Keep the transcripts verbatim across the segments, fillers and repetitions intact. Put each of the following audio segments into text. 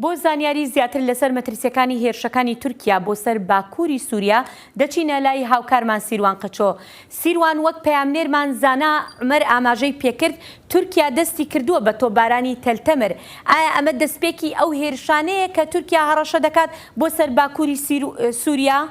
بۆ زانیاری زیاتر لەسەر مەترسیەکانی هێرشەکانی تورکیا بۆ سەر باکووری سووریا، دەچینە لای هاوکارمان سیروان قەچۆ. سیروان، وەک پەیامنێرمان زانا عومەر ئاماژەی پێکرد، تورکیا دەستی کردووە بە تۆپبارانی تەلتەمر. ئایا ئەمە دەستپێکی ئەو هێرشانەیە کە تورکیا هەڕەشە دەکات بۆ سەر باکووری سیرو-، سووریا؟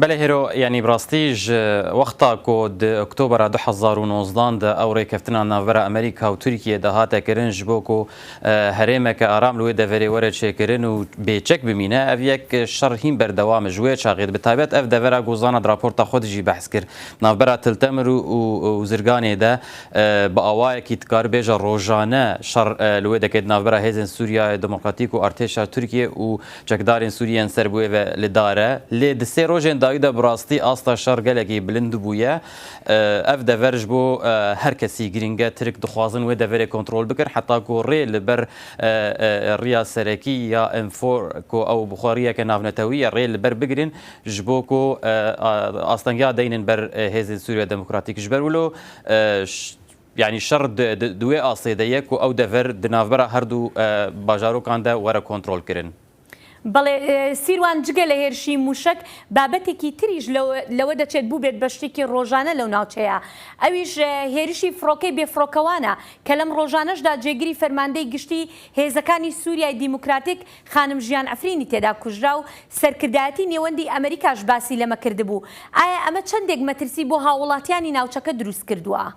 Belê hêro, yanî bi rastî ji wexta ku di Oktobera du hezar û nozdan de ew rêkeftina navbera Amerîka û Tirkiyê de hate kirin ji bo ku, e, herêmeke aram li wê deverê were çêkirin û bêçek bimîne, ev yek şer hîn berdewam e. Ji wê çaxê de, bi taybet ev devera ku zana di raporta xwe de jî behs kir, navbera Til Temir û, û, û Zirganê de, e, bi awayekî dikar bêje rojane şer, e, li wê dekê di navbera Hêzên Sûriya Demokratîk û Artêşa Tirkiyê û çekdarên Sûriyê yên ser bi wê ve li dar e. Lê di sê rojên dawî de bi rastî asta şer gelekî bilind bûye. E, ev dever ji bo, e, her kesî girîng e. Tirk dixwazin wê deverê kontrol bikin, heta ku rê li ber, e, e, riya serekî ya enfor ku ew bi xwe riyeke navnetewî ye, rê li ber bigirin, ji bo ku, e, a-, astengiya deynin ber, e, Hêzên Sûriya Demokratîk. Ji ber wilo, e, ş-, yanî şer di, di, di wê astê de ye ku ew dever di navbera her du, e, bajarokan de were kontrolkirin. بەڵێ، ئێ، سیروان، جگە لە هێرشی موشک، بابەتێکی تریش لەوە، لەوە دەچێت بووبێت بە شتێکی ڕۆژانە لەو ناوچەیە. ئەویش، ئێ، هێرشی فڕۆکەی بێفڕۆکەوانە کە لەم ڕۆژانەشدا جێگری فەرماندەی گشتی هێزەکانی سووریای دیموکراتیک خانم ژیان عەفرینی تێدا کوژرا و سەرکردایەتی نێوەندی ئەمریکاش باسی لەمە کردبوو. ئایا ئەمە چەندێک مەترسی بۆ هاووڵاتیانی ناوچەکە دروست کردووە؟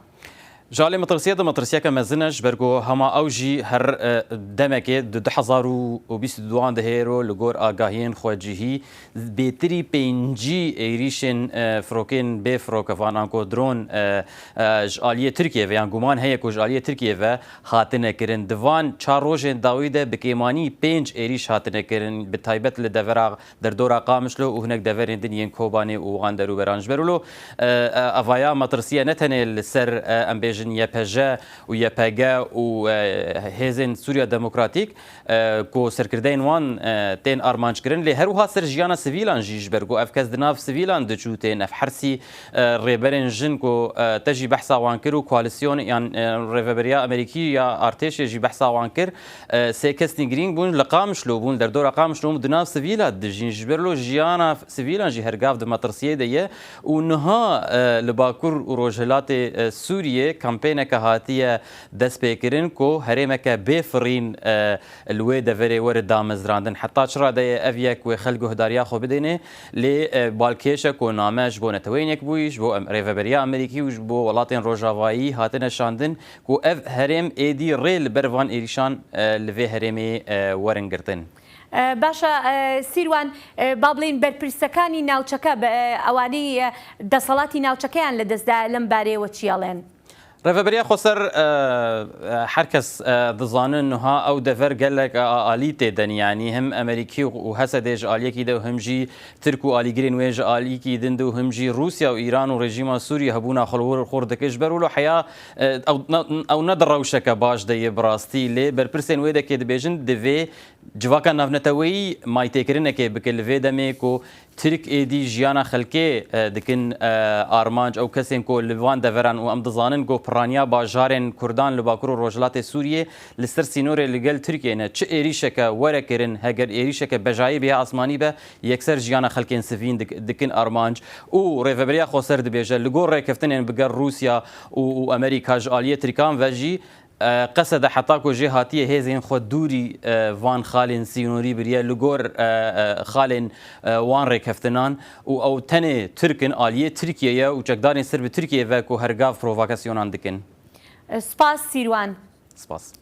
Ji alî metirsiyê de metirsiyeke mezin e, ji ber ku hema ew jî her, e, demekê di du hezar û bîst û duan de hêro li gor agahiyên xwecihî bêtirî pêncî êrîşên, e, firokên bê firokevan anko dron, e, e, ji aliyê Tirkiyê ve yan guman heye ku ji aliyê Tirkiyê ve hatine kirin. Di van çar rojên dawî de bi kêmanî pênc êrîş hatine kirin, bi taybet li devera derdora Qamişlo û hinek deverên din yên Kobanê û wan derûberan. Ji ber wilo, e, e, evaya metirsiyê ne tenê li ser, e, em bêjin Y P J û Y P G û, e, Hêzên Sûriya Demokratîk, e, ku serkirdeyên wan, e, tên armanc kirin, lê her wiha ser jiyana sivîlan jî, ji ber ku ev kes di nav sivîlan diçû tên, ev hersî, e, rêberên jin ku, e, te jî behsa wan kir û koalîsyon yan, e, rêveberiya Amerîkî ya artêşê jî behsa wan kir, e, sê kesên girîng bûn, li Qamişlo bûn, derdora Qamişlo bûn, di nav sivîla dijîn. Ji ber lo jiyana sivîlan jî her gav di metirsiyê de ye û niha, e, li Bakur û Rojhilatê, e, Sûriyê kampêneke hatiye destpêkirin ku herêmeke bê firîn, e, li wê deverê were damezrandin. Heta çi radeyê ev yek wê xelk guhdariya xwe bidêne, lê, e, balkêş e ku name ji bo Neteweyên Yekbûyî, ji bo em-, Rêveberiya Amerîkî û ji bo welatên Rojavayî hatine şandin, ku ev herêm êdî rê li ber van êrîşan, e, li vê herêmê, e, werin girtin. ئە، باشە، ئە، سیروان، ئە، با بڵێین بەرپرسەکانی ناوچەکە، بە، ئە، ئەوانەی، ئە، دەسەڵاتی ناوچەکەیان لەدەستدا لەم بارەیەوە چی ئەڵێن؟ Rêveberiya Xweser, e, e, her kes, e, dizanin niha ew dever gelek, e, alî tê de, yanî him Amerîkî û Hesedê ji aliyekî de û him jî Tirk û alîgirên wê ji alîkî din de û him jî Rûsya û Îran û rejîma Sûriyê hebûna xwe li wir xur dike. Ji ber wilo heya, e, ew ne, ew ne di rewşeke baş de ye bi rastî, lê berpirsên wê dekê dibêjin divê civaka navneteweyî maytêkirinekê bike li vê demê ku Tirk êdî jiyana xelkê, e, dikin, e, armanc, ew kesên ku li van deveran û em dizanin ku piraniya bajarên Kurdan li Bakur û Rojhilatê Sûriyê li ser sînorê li gel Tirkiyê ne. Çi êrîşeke were kirin, heger êrîşeke bejayî bê ya asmanî be, yekser jiyana xelkên sivîn dik-, dikin armanc. Û Rêveberiya Xweser dibêje, li gor rêkeftinên bi gel Rûsya û, û Amerîka ji aliyê Tirkan ve jî, e, Qesede heta ku jê hatiye hêzên xwe dûrî, e, van xalên sînorî biriye, li gor, e, e, xalên, e, wan rêkeftinan û ew tenê Tirk in, aliyê Tirkiyê ye û çekdarên ser bi Tirkiyê ve ku her gav provokasyonan dikin. Spas Sîrwan. Spas.